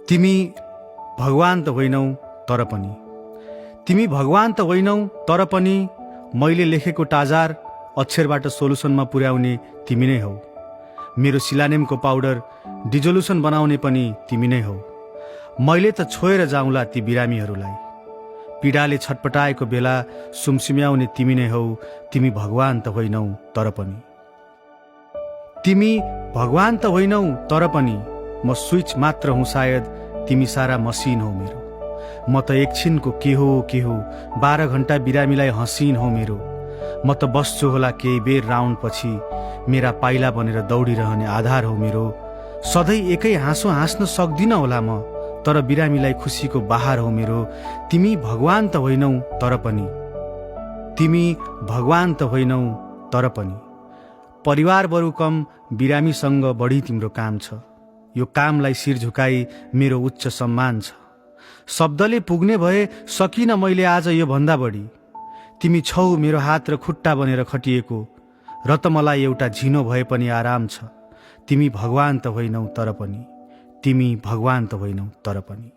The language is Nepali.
तिमी भगवान त होइनौ तर पनि, तिमी भगवान त होइनौ तर पनि मैले लेखेको टाजार अक्षरबाट सोलुसनमा पुर्याउने तिमी नै हौ। मेरो सिलानेमको पाउडर डिजोल्युसन बनाउने पनि तिमी नै हौ। मैले त छोएर जाउँला ती बिरामीहरूलाई। पीडाले छटपटाएको बेला सुमसुम्याउने तिमी नै हौ। तिमी भगवान त होइनौ तर पनि, तिमी भगवान त होइनौ तर पनि म स्विच मात्र हुँ सायद, तिमी सारा मसिन हौ मेरो। म त एकछिनको के हो 12 घण्टा बिरामीलाई हसिन हौ मेरो। म त बस्छु होला केही बेर राउन्ड पछि, मेरा पाइला बनेर दौडिरहने आधार हौ मेरो। सधैँ एकै हाँसो हाँस्न सक्दिन होला म, तर बिरामीलाई खुसीको बहार हौ मेरो। तिमी भगवान त होइनौ तर पनि, तिमी भगवान त होइनौ तर पनि। परिवार बरु कम, बिरामीसँग बढी तिम्रो काम छ। यो कामलाई शिर झुकाई मेरो उच्च सम्मान छ। शब्दले पुग्ने भए सकिन मैले आज यो भन्दा बढी। तिमी छौ मेरो हात र खुट्टा बनेर खटिएको, र त मलाई एउटा झिनो भए पनि आराम छ। तिमी भगवान त होइनौ तर पनि, तिमी भगवान त होइनौ तर पनि।